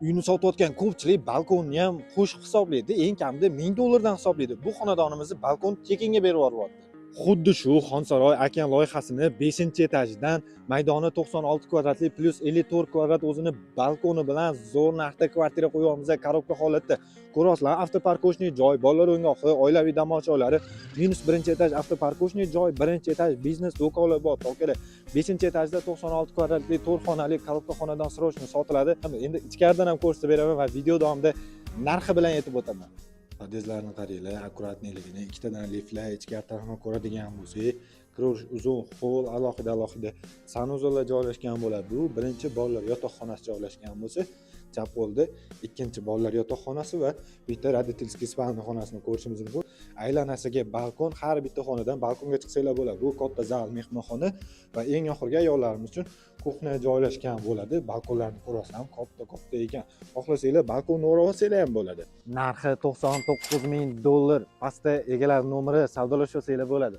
Uyni sotayotgan ko'pchilik balkonni ham qo'shib hisoblaydi, eng kamida 1000 dollardan hisoblaydi. Bu xonadonimizni balkon tekinga berib yuboryapti. Xuddi shu Xonsaroy Okean loyihasini 5 etajidan maydoni 96 kvadratli plyus 54 kvadrat o'zini balkoni bilan zo'r narxda kvartira qo'yyapmiz, коробка holatda. Ko'ryapsizlar, автопарковочный joy, bolalar o'yingohi, oilaviy dam olish joylari, minus birinchi etaj автопарковочный joy, birinchi etaj biznes do'konlar bor. Tokada 5 etajda 96 kvadratli to'rt xonali коробка xonadon срочно sotiladi. Endi ichkaridan ham ko'rsatib beraman va video davomida narxi bilan aytib o'taman. Podyezdlarni qaranglar, аккуратный ligini, ikkitadan liftlar, ichkari tarafini ko'radigan bo'lsak, kiraverish uzun холл, alohida alohida санузел lar joylashgan bo'ladi. Bu birinchi bolalar yotoqxonasi joylashgan bo'lsa, chap qo'lda ikkinchi bolalar yotoqxonasi va bitta родительский спальня xonasini ko'rishimiz mumkin. Aylanasiga balkon, har bitta xonadan balkonga chiqsanglar bo'ladi. Bu katta zal, mehmonxona va eng oxirgi ayollarimiz uchun кухня joylashgan bo'ladi. Balkonlarni ko'ryapsizlar, katta katta ekan. Xohlasanglar, balkonni o'rab olsanglar ham bo'ladi. Narxi 99 ming dollar. Pastda egalar nomeri, savdolashsanglar bo'ladi.